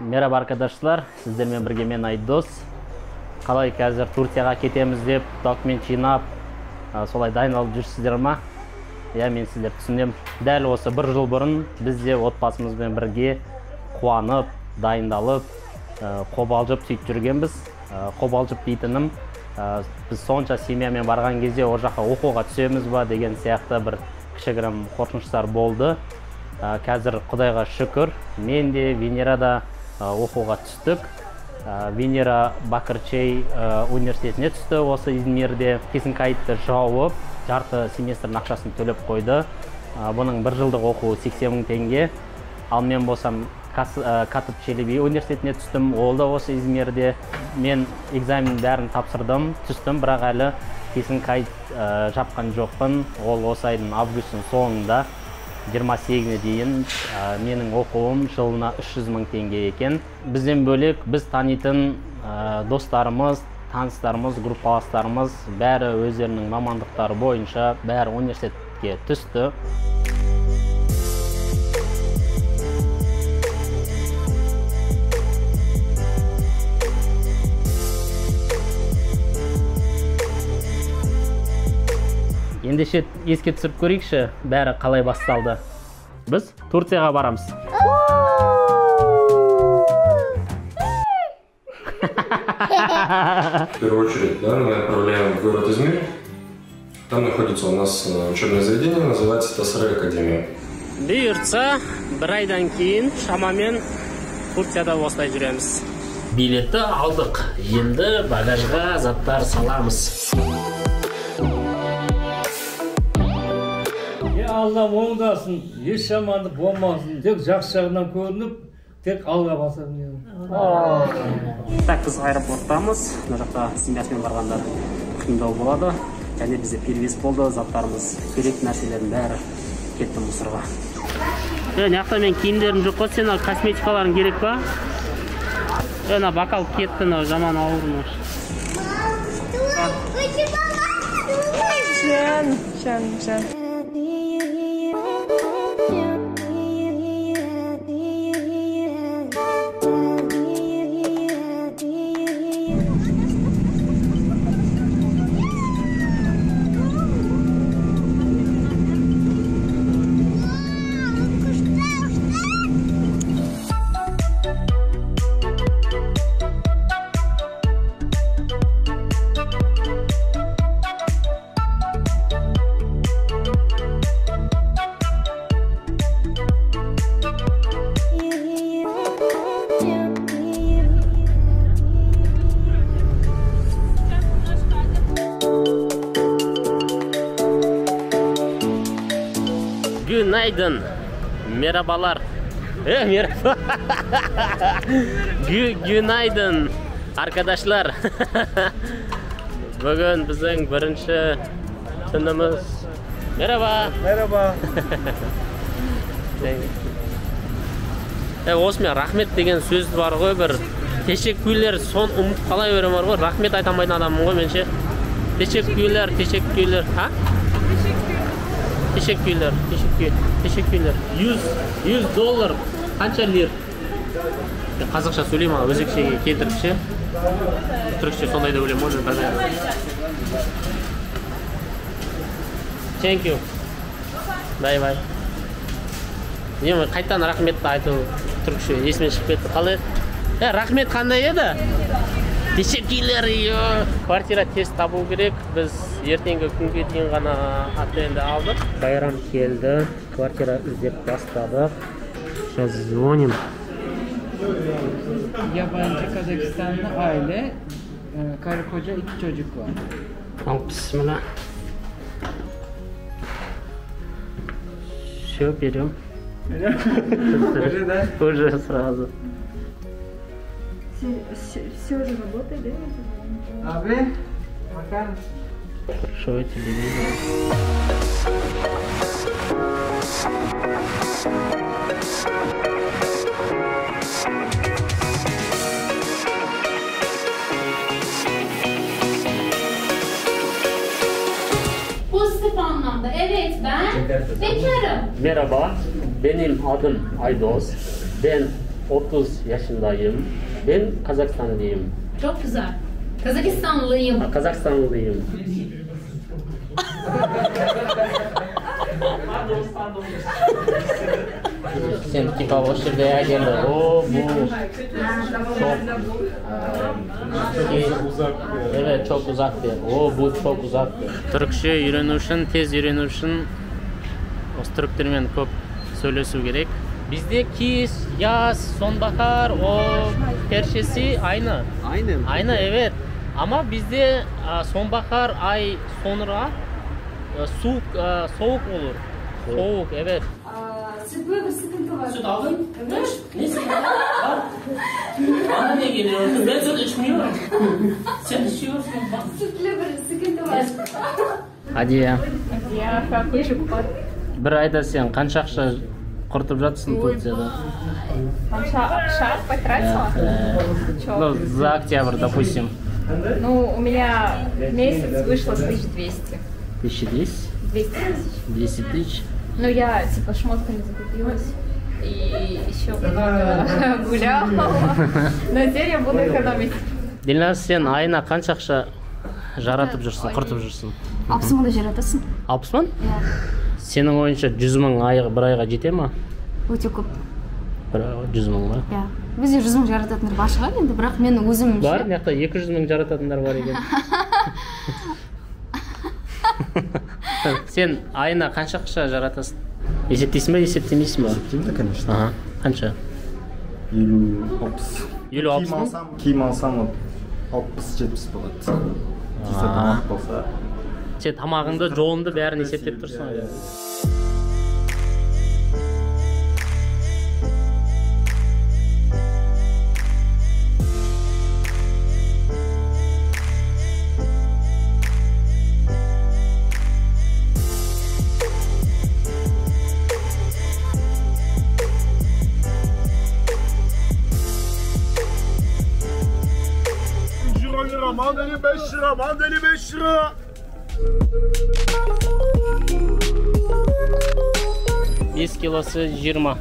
Merhaba arkadaşlar, сіздермен бірге мен Айдос. Қалай қазір Турцияға кетеміз деп документ жинап, солай дайындалып жүрсіздер ма? Иә, мен сіздерді түсінемін. Дәл осы бір жыл бұрын біз де отбасымызбен бірге қуанып, дайындалып, қобалжып сөйтіп жүргенбіз. Қобалжып дейтінім, біз сонша семьямен барған кезде ол жаққа оқуға түсеміз ба деген сияқты бір кішігірім қорқыныштар болды. Қазір Құдайға шүкір, мен де Венера да оқуға түстік. Венера Бакырчей университетіне түсті осы Измирде. Кесін кайтты жауып, жарты семестрдің ақшасын төлеп қойды. Бұның бір жылдық оқуы 80 мың теңге. Ал мен болсам Катып Челеби университетіне түстім, ол да осы Измирде. Мен экзамен бәрін тапсырдым, түстім, бірақ әлі кесін кайт жапқан жоқпын. Ол осы айдың августтың соңында 28-іне дейін менің оқуым жылына 300 мың теңге екен. Бізден бөлек біз танитын достарымыз, таныстарымыз, группаластарымыз бәрі өздерінің мамандықтары бойынша бәрі университетке түсті. Ендеше еске түсіріп көрейікші, бәрі қалай басталды. Біз Турцияға барамыз. В первую очередь, да, мы отправляем в город Измир. Там находится у нас учебное заведение, называется Тасры Академия. Бұйыртса, бір айдан кейін шамамен Турцияда осылай жүреміз. Билетті алдық. Енді багажға заттар саламыз. Алла оңдасын, еш жамандық болмасын, тек жақсы жағынан көрініп, тек алға бассын. Так, біз аэропорттамыз. Мына жақта семьясымен барғандар қиындау болады. Және бізде перевес болды, заттарымыз, керек нәрселердің бәрі кетті мусорға. Мына жақта мен киімдерім жоқ қой, сен косметикаларың керек па? Мына бокал кетті, мынау жаман ауыр. Жан, жан, жан. Günaydın. Merhabalar. Merhaba. Günaydın arkadaşlar. Bugün bizim birinci түніміз. Merhaba. Merhaba. Осымен рахмет деген сөз бар ғой бір. Teşekkürler son ұмытып қала беремін бар ғой. Рахмет айта алмайтын адаммын ғой мен ше. Teşekkürler, teşekkürler. Ha? Teşekkürler, teşekkürler. 100 доллар қанша лир? Қазақша сөйлеймін, ана өзекшеге келтіріп ше. Түрікше сондай деп ойлаймын, может, бір. Thank you. Bye bye. Не, қайтадан рахметті айту түрікше есіме шығып кетті. Қалай? Рахмет қандай еді? Teşekkürler. Квартира тез табу керек. Біз ертеңгі күнге дейін ғана отельді алдық. Байрам келді. Квартира іздеп бастадық. Сейчас звоним. Yabancı Kazakistanlı aile, karı koca iki çocuk var. Al bismillah. Все, берем. Уже сразу. Все же работает, да? Abi, bakar mısın? Шоу телевизор. Pozitif anlamda. Evet, ben bekarım. Merhaba, benim adım Aydos. Ben 30 yaşındayım. Ben Kazakistanlıyım. Çok güzel. Kazakistanlıyım. Kazakistanlıyım. Sen типа осы жерде келді. О, bu çok Uzak. Evet, çok uzak bir. О, bu çok uzak bir. Түрікше үйрену үшін, тез үйрену үшін осы түріктермен көп сөйлесу керек. Bizde kış, yaz, sonbahar, o perşesi aynı. Aynı mı? Aynı, evet. Ama bizde sonbahar ay sonra soğuk, soğuk olur. Soğuk, evet. Sütlü bir sıkıntı var. Süt aldın? Evet. Ne sütü var? Bana ne geliyorsun? Ben süt içmiyorum. Sen içiyorsun. Bak. Sütlü bir sıkıntı var. Hadi ya. Ya, farklı. Bir ayda sen қанша ақша құртып жатсың Турцияда? Қанша ақша потратила? Ну, за октябрь, допустим. Ну, у меня в месяц вышло 1200. 1200? 200 тысяч. 200 тысяч? Ну, я, типа, шмотками закупилась. И еще много гуляла. Но теперь я буду экономить. Дильназ, сен айына қанша ақша жаратып жүрсің, құртып жүрсің? 60 мыңдай жаратасың. 60 мың? Иә. Сенің ойынша 100 мың айға, бір айға жете ма? Өте көп. Бір айға 100 мың ба? Иә. Бізде 100 мың жарататындар бар шығар енді, бірақ мен өзім Бар, мына жақта 200 мың жарататындар бар екен. Сен айына қанша ақша жаратасың? Есептейсің ба, есептемейсің ба? Есептеймін, конечно. Ага. Қанша? 50-60. 50-60 мың? Киім алсам 60-70 болады. Чисто тамақ болса. Сен тамағыңды, жолыңды бәрін есептеп тұрсың ғой. Mandalina 5 lira, mandalina 5 lira. 5 килосы 20.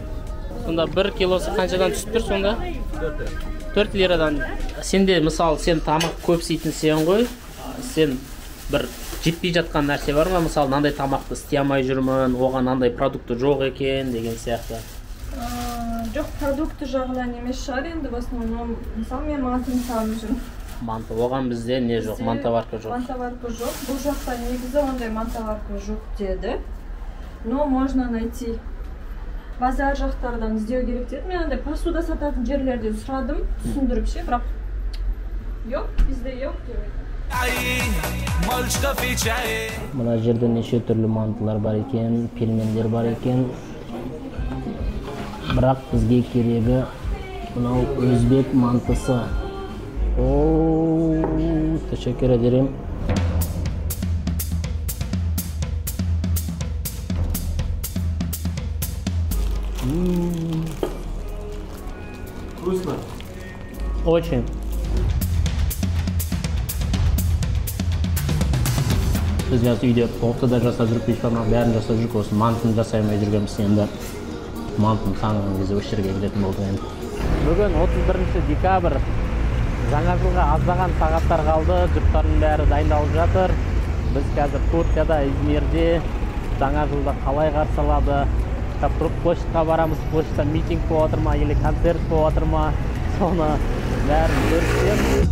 Сонда 1 килосы қаншадан түсіп тұр сонда? 4 лирадан. Сенде, мысалы, сен тамақ көп істейтін сен ғой. Сен бір жетпей жатқан нәрсе бар ма? Мысалы, мынандай тамақты істей алмай жүрмін, оған мынандай продукты жоқ екен деген сияқты. Жоқ, продукты жағынан емес шығар енді, в основном. Мысалы, мен мантыны сағынып жүрмін. Манты, оған бізде не жоқ, мантоварка жоқ. Мантоварка жоқ. Бұл жақта негізі ондай мантоварка жоқ деді. Но можно найти. Базар жақтардан іздеу керек деді. Мен андай посуда сататын жерлерден сұрадым, түсіндіріп ше, бірақ жоқ, бізде жоқ деп айтады. Мына жерде неше түрлі мантылар бар екен, пельмендер бар екен. Бірақ бізге керегі мынау өзбек мантысы. О, teşekkür ederim. Вкусно? Очень. Біз қазір үйде тоқты да жасап жүріп, бешбармақ бәрін жасап жүріп, осы мантыны жасай алмай жүргенбіз енді. Мантыны сағынған кезде осы жерге келетін болдық енді. Бүгін 31 декабрь. Жаңа жылға аздаған сағаттар қалды, жұрттардың бәрі дайындалып жатыр. Біз қазір Турцияда, Измирде жаңа жылды қалай қарсы алады? Площадьқа барамыз, площадьта митинг болып жатыр ма, или концерт болып жатыр ма, соны бәрін көрсетеміз.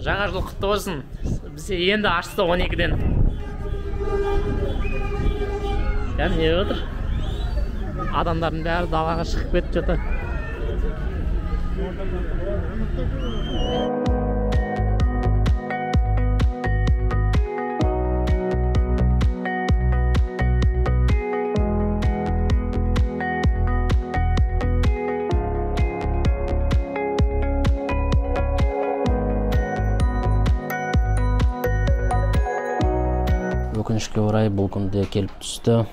Жаңа жыл құтты болсын. Бізде енді ашты 12-ден. Кәдімгі не отыр? Адамдардың бәрі далаға шығып кетіп жатыр. Өкінішке орай бұл күнде келіп түсті.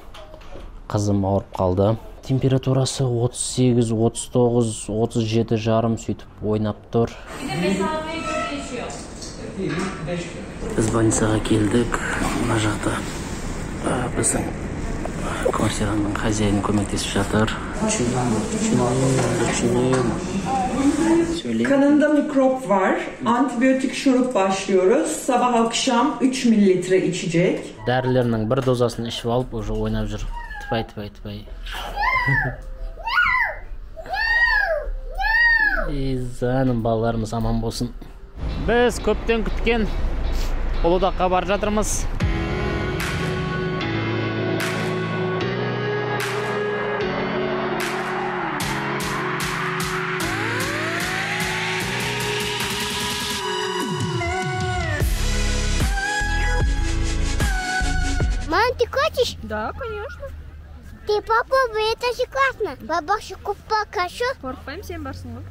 Қызым ауырып қалды. Температурасы 38, 39, 37,5 сөйтіп ойнап тұр. Біз больницаға келдік. Мына жақта біздің квартираның хозяины көмектесіп жатыр. Kanında mikrop var. Antibiyotik şurup başlıyoruz. Sabah akşam 3 mililitre içecek. Дәрілерінің бір дозасын ішіп алып, уже ойнап жүр. Тпай, тпай, тпай. Жаным, балаларымыз аман болсын. Біз көптен күткен Ұлытаққа бара жатырмыз. Мам, ты хочешь? Да, конечно. Ты попробуй, это же классно. Бабаша купа кашу. Қорықпаймын, сен барсың ғой.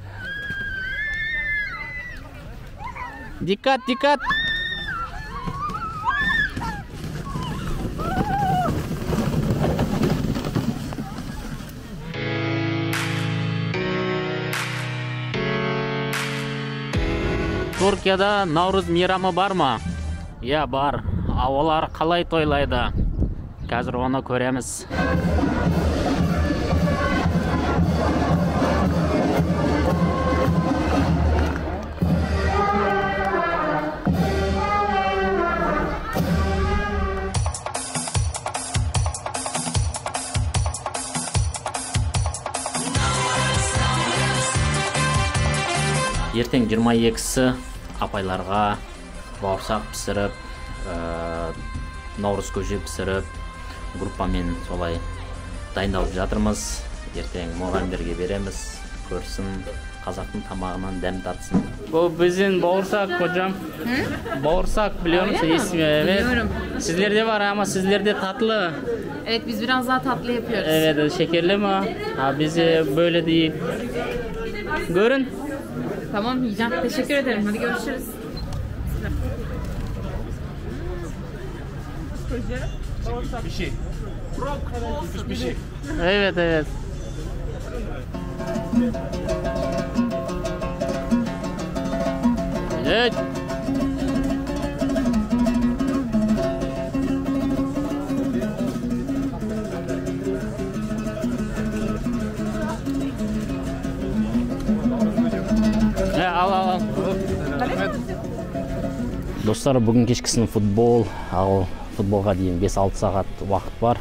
Dikkat, dikkat. Түркияда Наурыз мейрамы бар ма? Иә, бар. А олар қалай тойлайды? Қазір оны көреміз. Ертең 22-сі апайларға бауырсақ пісіріп, наурыз көже пісіріп, группамен солай дайындалып жатырмыз. Ертең мұғалімдерге береміз, көрсін, қазақтың тамағынан дәм татсын. Бұл біздің бауырсақ, қожам. Бауырсақ, biliyor musun? Biliyorum. Sizlerde var ama sizlerde tatlı. Evet, biz biraz daha tatlı yapıyoruz. Evet, şekerli mi? Ha, bizi böyle değil. Görün. Tamam, yiyeceğim. Teşekkür ederim. Hadi görüşürüz. Bir şey. Bir şey. Evet, evet. Evet. Ал, ал, ал. Достар, бүгін кешкісін футбол, ал футболға дейін 5-6 сағат уақыт бар.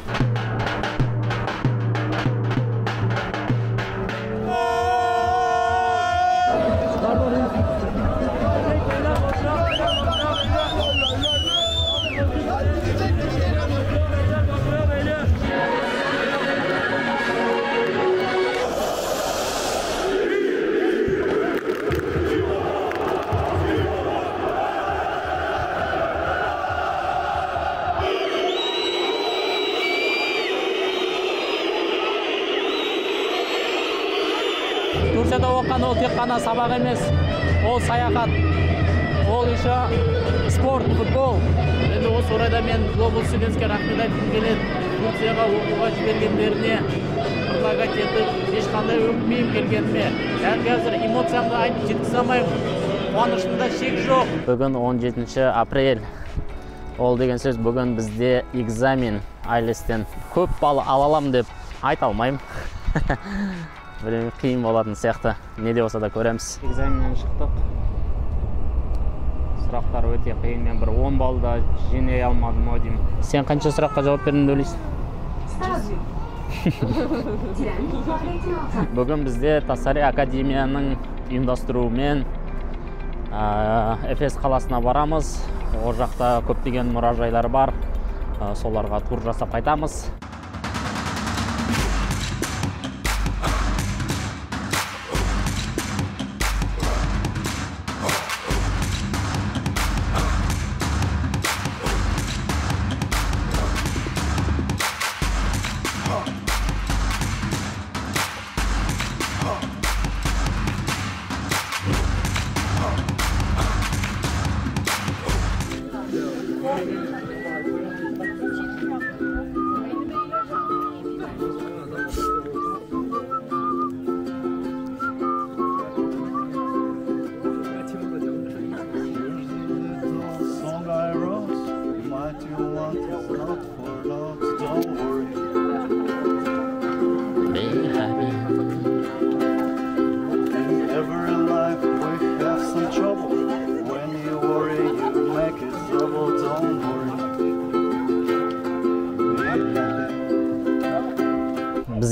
Турцияда оқыған ол тек қана сабақ емес, ол саяхат, ол еще спорт, футбол. Енді осы орайда мен Global Studentsке рахмет айтқым келеді. Турцияға оқуға жібергендеріне предлагать етіп, ешқандай өкінбеймін келгеніме. Дәл қазір эмоциямды айтып жеткізе алмаймын. Қуанышымда шек жоқ. Бүгін 17 апрель. Ол деген сөз, бүгін бізде экзамен IELTS-тен. Көп балл ала аламын деп айта алмаймын. Білмеймін, қиын болатын сияқты. Не де болса да көреміз. Экзаменнен шықтық. Сұрақтар өте қиын. Мен бір 10 балл да жинай алмадым ау деймін. Сен қанша сұраққа жауап бердің деп ойлайсың? Бүгін бізде Тасари академияның ұйымдастыруымен Эфес қаласына барамыз. Ол жақта көптеген мұражайлар бар. Соларға тур жасап қайтамыз.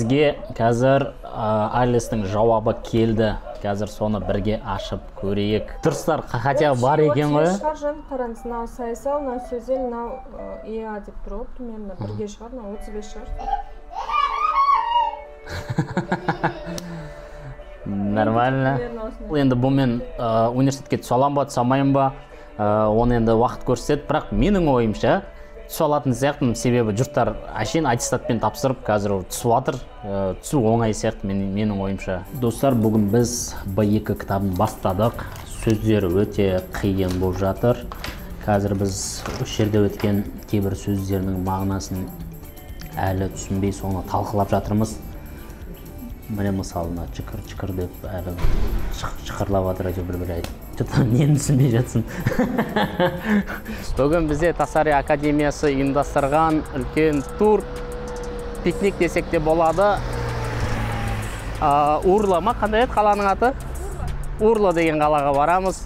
Бізге қазір IELTS-тің жауабы келді. Қазір соны бірге ашып көрейік. Дұрыстар хотя бар екен ғой. Шығар, жан, қараңыз, мынау sayısal, мынау sözel, мынау ИА деп тұр ғой, примерно бірге шығар, мынау 35 шығар. Нормально. Енді бұмен университетке түсе алам ба, түсе алмаймын ба, оны енді уақыт көрсетеді. Бірақ менің ойымша түсе алатын сияқтымын, себебі жұрттар әшейін аттестатпен тапсырып қазір түсіп жатыр. Түсу оңай сияқты менің ойымша. Достар, бүгін біз B2 кітабын бастадық. Сөздері өте қиын болып жатыр. Қазір біз осы жерде өткен кейбір сөздердің мағынасын әлі түсінбей соны талқылап жатырмыз. Міне мысалы мына чықыр-чықыр деп әлі шықырлап жатыр, әйтеуір бір-бір айтып. Что-то нені түсінбей жатсың. Бүгін бізде Тасари академиясы ұйымдастырған үлкен тур, пикник десек те болады. Урла ма? Қандай еді қаланың аты? Урла деген қалаға барамыз.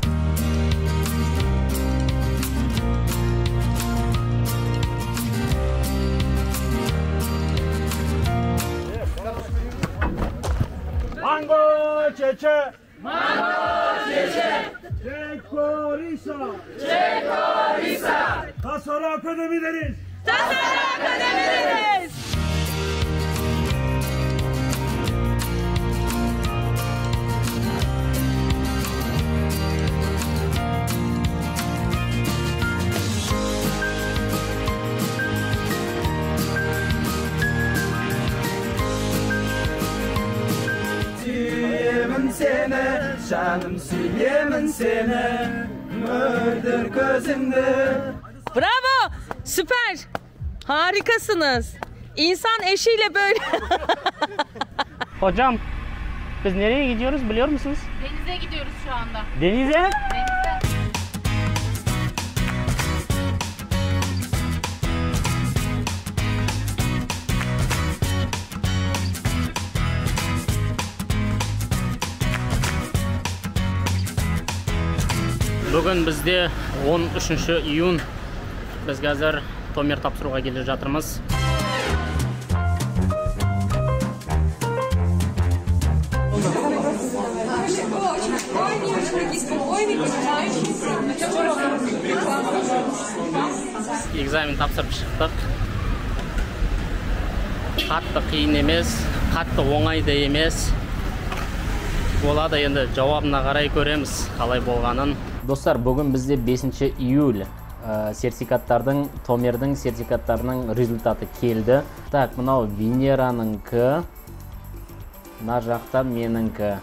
Mango çeçe! Mango çeçe! Çekorisa! Çekorisa! Tasarı Akademi deriz! Tasarı Akademi deriz! Seni, canım sүйемін seni, мөлдір көзіңді. Bravo, süper, harikasınız. İnsan eşiyle böyle. Hocam, biz nereye gidiyoruz biliyor musunuz? Denize gidiyoruz şu anda. Denize? Denize. Бүгін бізде 13 июнь. Біз қазір томер тапсыруға келе жатырмыз. Экзамен тапсырып шықтық. Қатты қиын емес, қатты оңай да емес. Болады енді, жауабына қарай көреміз қалай болғанын. Достар, бүгін бізде 5 июль. Сертификаттардың, томердің сертификаттарының результаты келді. Так, мынау Венераныкі, мына жақта меніңкі.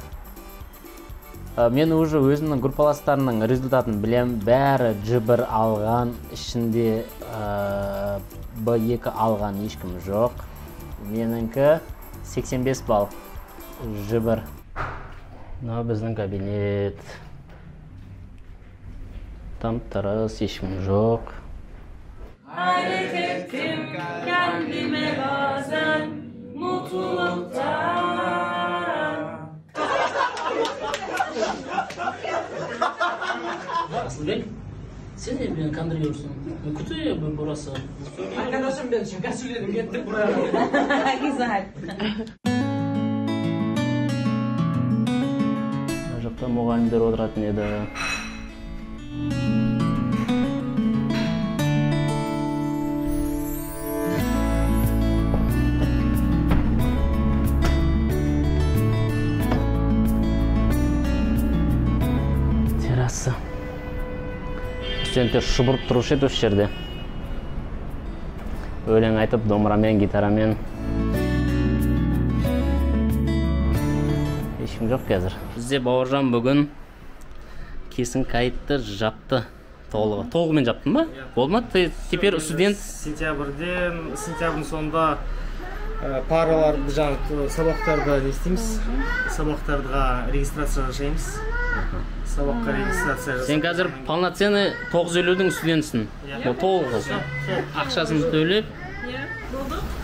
Мен уже өзімнің группаластарымның результатын білем. Бәрі G1 алған, ішінде B2 алған ешкім жоқ. Меніңкі 85 балл, G1. Мынау біздің кабинет. Там тырыс, ешкім жоқ. Hayret ettim kendime bazen mutluluktan. Asılbek, sen de beni kandırıyorsun. Kutu ya burası. Arkadaşım ben şaka söyledim, gittik buraya. Güzel. Мына жақта мұғалімдер отыратын еді. Терраса. Студенттер шұбырып тұрушы еді осы жерде. Өлең айтып, домбырамен, гитарамен. Ешкім жоқ қазір. Бізде Бауыржан бүгін кесін кайтты жапты. Толығы. Толығымен жаптың ба? Болды ма? Ты теперь студент? Сентябрьдің соңында параларды, жаңағы сабақтарды не істейміз? Сабақтарға регистрация жасаймыз. Сабаққа регистрация жасаймыз. Сен қазір полноценный 950-дің студентсің. Ол толығы. Ақшасын төлеп.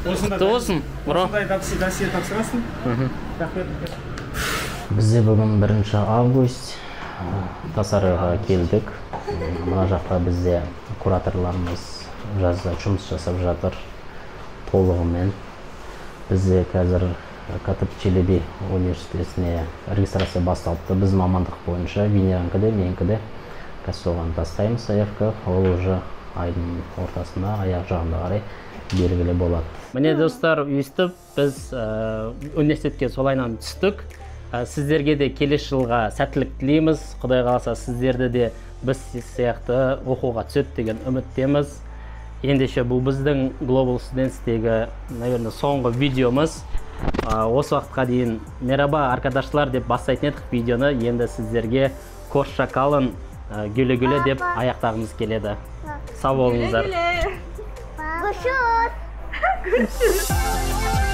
Құтты болсын, бро. Осындай досье тапсырасың. Рахмет. Бізде бүгін 1 август. Тасарыға келдік. Мына жақта бізде кураторларымыз жазда жұмыс жасап жатыр толығымен. Бізде қазір Катып Челеби университетіне регистрация басталыпты. Біз мамандық бойынша Венеранікі де, менікі де. Қазір соған тастаймыз заявка. Ол уже айдың ортасында, аяқ жағында қарай белгілі болады. Міне, достар, өйстіп біз университетке солайынан түстік. Сіздерге де келесі жылға сәттілік тілейміз. Құдай қаласа, сіздерді де біз сияқты оқуға түседі деген үміттеміз. Ендеше, бұл біздің Global Students'тегі, наверное, соңғы видеомыз. Осы уақытқа дейін «Merhaba, arkadaşlar» деп бастайтын едік видеоны. Енді сіздерге «Hoşça kalın», «Güle güle» деп аяқтағымыз келеді. Сау болыңыздар. Görüşürüz. Görüşürüz.